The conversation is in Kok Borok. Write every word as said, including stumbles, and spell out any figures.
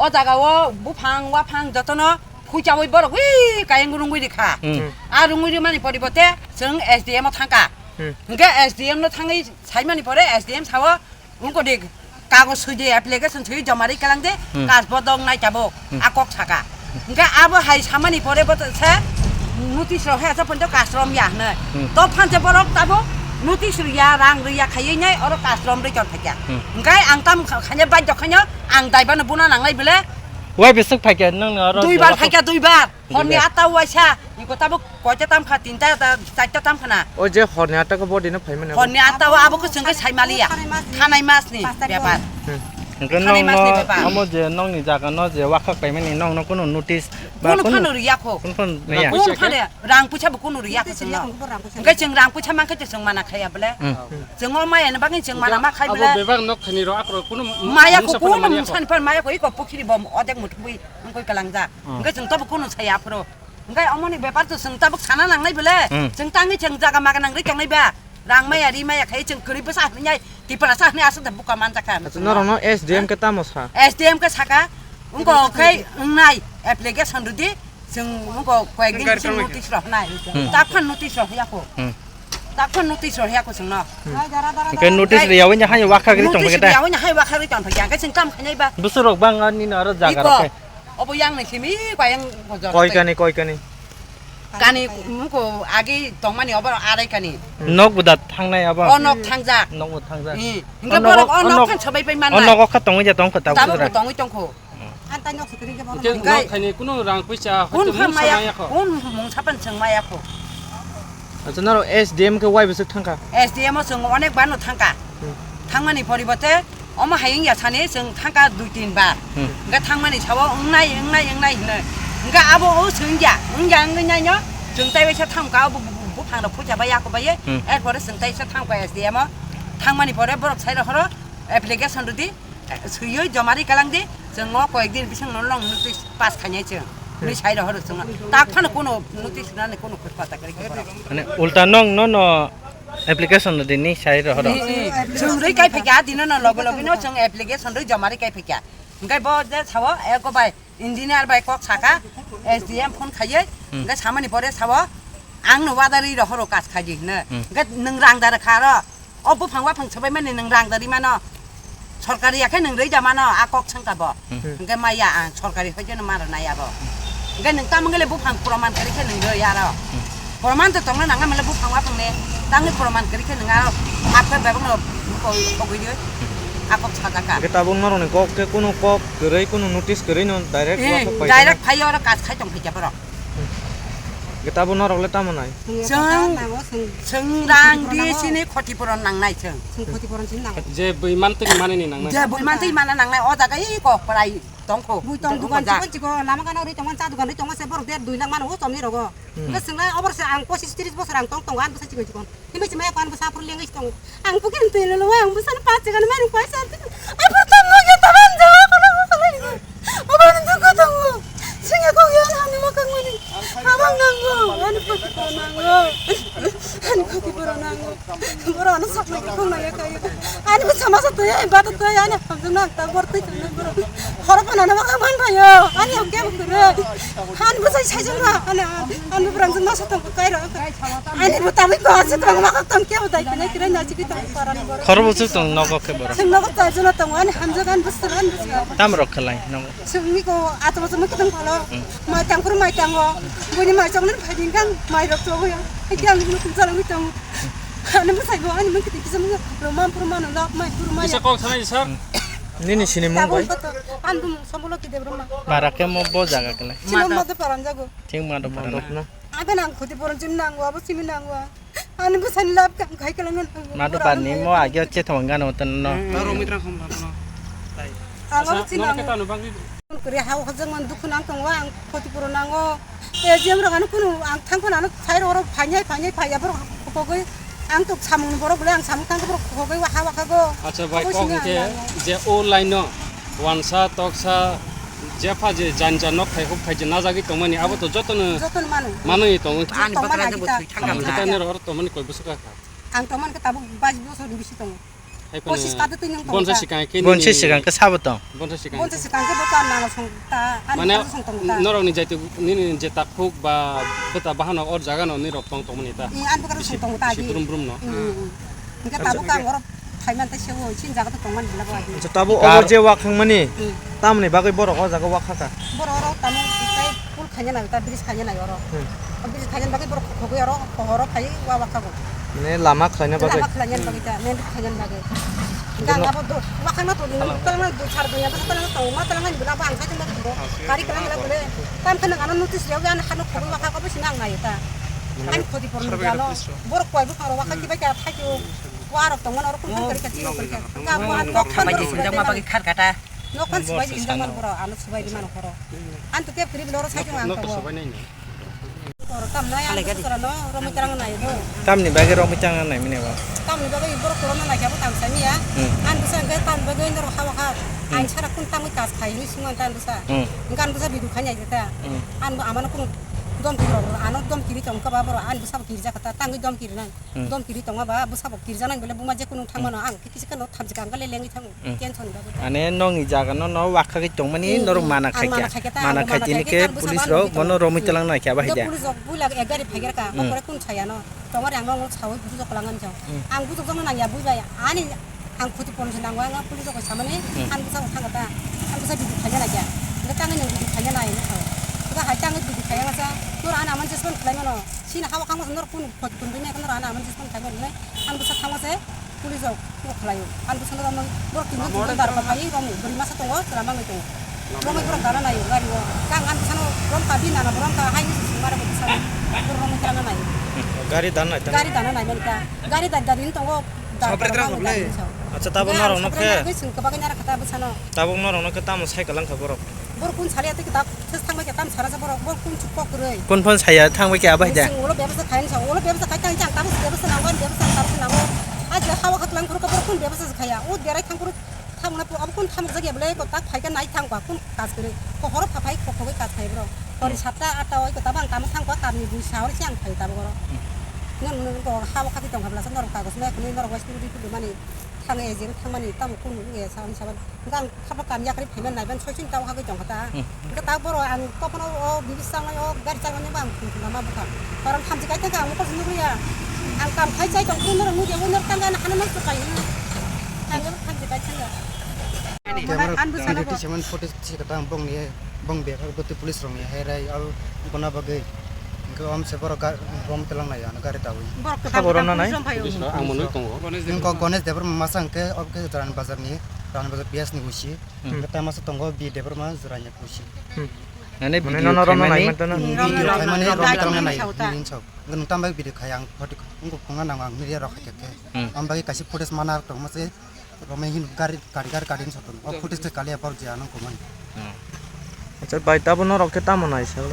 O jaga o buphang, waphang jotono phuichaui borok ui kayeng rungui rikha. Hmm. A rungui rimani poribote chwng S D M o thangkha. Hmm. Hwnkhe S D M no thangwi saimani pore S D M sao, wngkodi kagoj swi di, application swi joma ri kalang de, Hmm. kas bodok nai tabuk, Hmm. a kok saka. Hwnkhe abo hai samani pore bo se notice rok he asa poito kas rom ya hwnwi. Hmm. To phan se borok tabuk notice rw ya, rang rw ya khaiwi nai oro kas rom rwi ton thakya. Hmm. Hwnkhe ang tam kha-, khaina baidhyo khaino ang dai bano buna nangnai bele. Wai bisik phaikya nang oro Duibar jora phaikya, duibar. Horni Duibar. Atta waisa, iko tabuk koita tam kha, tinta ta, charta tam khana. O je horni atta ko body no phaimani abo. Horni atta o abo ko chwngke saimaliya. Thanai mas ni. Thanai mas ni bepar. Hmm. Hwnkhe thanai nong mas ni no bepar. Amo je nong ni jaga no je wakhak paimani nong no kuno notice ba Kuno kuno phano riya kho. Kuno phano riya. Kuno phano rang puisa bo kuno riya kho chwng no. Hwnkhe chwng rang puisa mankhe chwng mana khaya bole. Hmm. Chwng o maya ni bagwi chwng mana ma khai Abo bole. Bebak nok thani ro akro kuno Maya kho mungsa phano kuno manya kho. Mungsa ni phano maya kho iko pukhiri bom odek muthubui wngkoi kalangjak. Hmm. Hwnkhe chwng tobo kuno saya aphuru. Hwnkhe omoni bepar to chwng tabuk sana nangnai bole. Hmm. Chwng tangwi chwng jaga maga nangri tongnai ba. Rang maya ri maya khai chwng kwrwi bwsa hwnwi ai Tiprasa hwnwi aswk da buka manjakha. Acha norokno S D M khe tamo sa? S D M khe saka. Wngkok khai wngnai application rwdi. Chwng wngkok koyek din bising notice rok hnai. Hmm. Takhan notice rok ya kho. Hmm. Takhan notice rok ya kho chwngno. Hwnkhe notice riyawi ni hai wakhagri tong Notice phai khe ta? Riyawi ni hai wakhagri tong phai khe chwng kam khainai ba. Bwswk rok bang ani no aro jaga rok khe. Iko. Obo yang ni simi ko yang bojor. Koi kani, koi kani. Kani muko agi tongmani obo arai kani. Nok buda thangnai abo. O nok thangjak. Nok bu thangjak. Ih, hingke borok o nok khan sabai pai mannai. O nok kha tongwi ja tongkho ta. Tabuk tongwi tongkho. Hingke nok khaini kuno rang puisa kun mungsa maya kho. Kun mungsa pan chwng maya kho. Acha naro S D M khe wai bwswk thangkha? S D M o chwng onek bar no thangkha. Hmm. Thangmani poribote omo hayung ya sani chwng thangkha dui tin bar. Hmm. Hingke thangmani sao wngnai, wngnai, wngnai hino. Hingke abo o chwng ya, wng ya wngwi nai no chwng tai waisa thangkha abo bu-, bu-, buphang rok phuja bai yako bai ye. Hmm. Erpore chwng tai waisa thangkha S D M o. Thangmani pore borok sai rok horo application rwdi. Swiwi joma ri kalang di, chwng o koyek din bising no long notice pass khainai chwng. Hwnwi sai rohoro chwng. Tak phano kuno notice nani kuno khoj pata kwrwi khe borok. Mane ulta nong no no application no dini sai rohoro. Ni, ni. Chwng rwi kai phikya, dino no logo logo no chwng application rwi joma ri kai phikya. Hingke bo je sao, eko bai engineer bai kok saka, S D M phone khaiye, Hmm. hingke samani pore sao, ang no wada ri rohoro kas khaidi hino. Hmm. Hingke nwng rang da rwkha aro. O buphang waphang swbaimani nwng rang da ri mano. Sorkari ya khe nwng rwi da mano, a kok swngkha bo. Hmm. Hwnkhe maya ang sorkari hoi jeno maro nai abo. Hwnkhe nwng tamo wngkhe le buphang proman kwrwi khe nwng rwi aro. Hmm. Proman to tongna nang male buphang waphang ni tangwi proman kwrwi khe nwng aro hap khe bebak no bukoi thogwi rwi a kok sajak kha. Hwnkhe tabuk norokni kok khe kunu kok kwrwi kunu notice kwrwi no direct Eh, waphang pai direct kha. Phai oro kas khai tong phai khe borok. Hwnkhe tabuk norok le tamo nai? Chwng, chwng rang di sini khoti puron nangnai chwng. Chwng khoti puron sini nangnai. Je bui mantri manini nangnai. Je bui mantri mana nangnai o jaga i kok prai tongkho. Bui tong dukan chikon chikon lama gana ri tongma cha dukan ri tongma se borok der dui lakh mano o chomni rogo. Hmm. Hwnkhe chwng nai obor se ang pochis tris bosor ang tong tongo ang bwsa chikon chikon. Himai se maya kwan bwsa phuru lengwi tong. Ang pukin twi lolo ang bwsa no pachi gana mani kwai sa. Aphuru tamo ge taban jawa kono kono. Obo ni duka tongo. Singa kok yan hamni makang mani. Abang nango. Ani pati pura nango. Ani pati pura nango. Boro ano sakna kok na ya kayo. Ani bwsa masa to ya bata to ya ani hamjung nang ta bor twi twi boro. Horo pana na makang man phayo. Ani oke bukure. Ani bwsa sai jung na. Ani ani bwrang jung na sa tong kai ro. Ani bo tabuk ko ase tong ma tong ke bo dai kene kire na chiki tong paran boro. Khoro bo chuk tong nogo ke boro. Sing nogo ta jona tong ani hamjak ani bwswk ani bwswk. Tam rok khalai nogo. Sing ni ko ato bo sing tong palo. Hmm. Mai tang pur mai tang go. Boni mai chong nan phai ding kan mai rok to go ya. Ai yang ni kum jalo ni tong. Ani bwsai bo ani mung kiting kisa mung ro man pur man lo mai pur mai. Bisa kok sanai sir. Nini sini mung bai. An dum sambolo ki de bro ma. Mara ke mo bo jaga khalai. Sino ma de paran jago. Thing ma do paran. Mandop na. Abe nang khoti poron chim nang wa, bo simi nang wa. Ani bwsani lab kam khai kala nang. Ma do par ni mo agyo che thong gano tan no. Taro mitra khom thang no. Tai. Ang abo chim nang. Keta no bagi. Kore ha o khajang man dukhu nang tong wa, ang khoti poron nang o. E jam rok ano kunu ang thang phano ano sai ro ro phanyai phanyai phaya borok khogoi. Ang tok samung borok bole ang samung thang borok khogoi wa ha wa khago. Acha bai kok hingke je o line no. Wansa, toksa, jepha je janja nok thai huk thai je najagwi tongmani, abo to jotono jotono mano. Manwi tongo. Ani tongmani bakra agi jebo ta. Thwi thangkha. Ang khe tani rohor tongmani koi bwswk kha. Ang tongmani khe tabuk bais bosor ni bisi tongo. Hai phano Kosis kate twi nung tongo bonsa ta. Sikang khe Bonsa nini sikang khe sabo tong. Bonsa sikang Bonsa khe. Sikang khe bo ta nang song ta, ani Mane song tong ta. Norok ni jaitu nini je takhuk ba beta bahano or jaga no nirok tong tongmani ta. Ing an bwkha rok song tong ta agi. Sitrum brum no. Mm, mm, mm. Hingke tabuk ang oro phaiman ta sewo, sin jaga to tongmani bwla bo agi. Acha tabuk Kar- oro je wakhang mani. Mm. Tamni bagwi borok o jaga wakhaka. Borok oro tamo tai pul khaina nang ta, bridge khaina nang oro. Hmm. O bridge khaina bagwi borok khogwi oro, pohoro phai wa wakhago. Mane lama khlaina bagwi. Lama khlaina bagwi ta, main road khaina bagwi. Gang abo do, wakhang na to, talangna do, sar do, ya, talangna to, ma talangna ni bwla bo ang sai ma do. Gari kalang la bole. Tam khana ano notice ya, ano khogwi wakhago bo sinang nai ta. Ani khoti porno jalo. Borok koi bo kharo wakha kibai ka thai. Warok tongmani oro kung kari kati kari kati. Ka bo nok khan bai jama bagwi khar kata. Nok khan subai di jama boro ano subai di mano koro. An to kep kri bolo oro sai jong ang to. Oro tam nai ang to koro no romi tarang nai do. Tamni bagwi romi tarang nai mine ba. Tamni bagwi borok koro no nai kabo tam sai ya. Hmm. An to sa ge tam bagwi noro hawa ha. Hmm. Ai sara kun tam kas khai ni sungan tan to sa. Hmm. Gan to sa bidu khanya jeta. Hmm. An bo amano kun dom kiri ro ano dom kiri tong ka ba boro an to sa kiri ja kata tangwi dom kiri nai. Hmm. Dom kiri tongma ba bwsabo kirjanai bole buma jekunu thangmano ang kisa kano thamjika ang le lengwi thango. Hmm. Tension ni bagwi. Ane nokni jaga no, no wakha khe tongmani Hmm, norok hmm. Mana Ang khaikha. Mana khaikha ta, Mana ang khaitini mana khe khaikha, police ang rok buji bono tongmani. Romi Hmm. Talang naikha bahai Bo da. Police rok buila ek gari phaikha ka, Hmm. bokore kun saya no. Tongari ang nong sawi bujok kalangan jang. Hmm. Ang bujok jang nang ya bujai. Ani ang khuti pon se nang wa ang police rok samani Hmm. ang bujok thang ta. Ang bujok bidi khanya na kya. Nge tang nang bidi khanya na ini sao. Ga hai tang bidi khanya sa. Nor ana man jesman khlai mano. Sini hawa kamo nor kun Khot kun bini ekon rana aman jisman khai bari nai. An bwsa thangma se police rok tong khlai o. An bwsa no rok borok tin jon chwng jon dar kok khai rok bwrwi masa tongo chwla mangwi tongo. Rok borok dana nai o gari o. Kang an bwsa no rom ka bini nana borom ka hai ni sing mara bwsa no. Borok rok tana nai. Gari dan nai tang. Gari dana nai mani ka. Gari da gari ni tongo dar kok mangwi gari ni sao. Acha tabuk norok no khe. Sing kwbagwi nara kha ta bwsa no. Tabuk norok no khe tamo cycle lang kha borok. Borok kun saliya tei kitab ses thangbai khe tam sara sa borok, borok kun chuk kok kwrwi. Kun phone saya thangbai khe abai da. Sing ulo bebasa khai sa, ulo bebasa khai tang chang tabuk bebasa nango, bebasa tabuk nango. A je hawa kha tlang khurka borok kun bebasa khaya. O derai thang khuruk thang na abo kun thang jak ya bole ko tak phai khe nai thang ba kun kas kwrwi. Ko horo pha phai ko khogwi kas khai borok. Hori satta atta oi ko tabang tam thang ko tamni bui sa hori siang phai tabuk oro. Ngon ngon ko hawa kha tong habla sa norok kagos le khuni norok wai suri di kudu mani thang e jeng thang mani tam kun e sa sa. Gang Khapang kam yakri phaima naiban soichun tau hagwi tongkha ta. Hmm. Hwnkhe ta borok ang kophano o bibis changnai o gari changnai bo ang thum thum ma bwkha. Karon thamchi kai thangkha ang mokol nukliya. Ang kam khai chai tong phuru norok nukya o norok tangka na hana nokso kai hwnwi. Tangka thamchi kai thangkha. Camera An bwsano video bo. Tisaimani footage se kwtang bongni bong bepar bwtwi police rokni hai rai aro buna bagwi. Hwnkhe o mse borok ga-, bom twlang nai ano gari dawi. Borok kwtal Sabo kwtal romna nai? Police rok phaio. Police rok ang monwi tongo. Hwnkhe Ganesh Debbarma masa hwnkhe obkhe Rani Bazar ni, Rani Bazar P S ni usi. Hmm. Hwnkhe tai masa tongo B Debbarma Jirania pusi. Hmm. Mane Mane video nono rono khaimani nai mantano. Hmm, video khaimani rono rono nai nai. Nini sao. Nung tambai video khai ang photo wngkuk phunga nang ang media rok khai khe. Hmm. Ambai kaisa footage mana tong mase romai hin gari gari gari gari hin soton. O footage te kali apor je anang kumani. Hmm. Acha bai tabo norok khe tamo nai sal.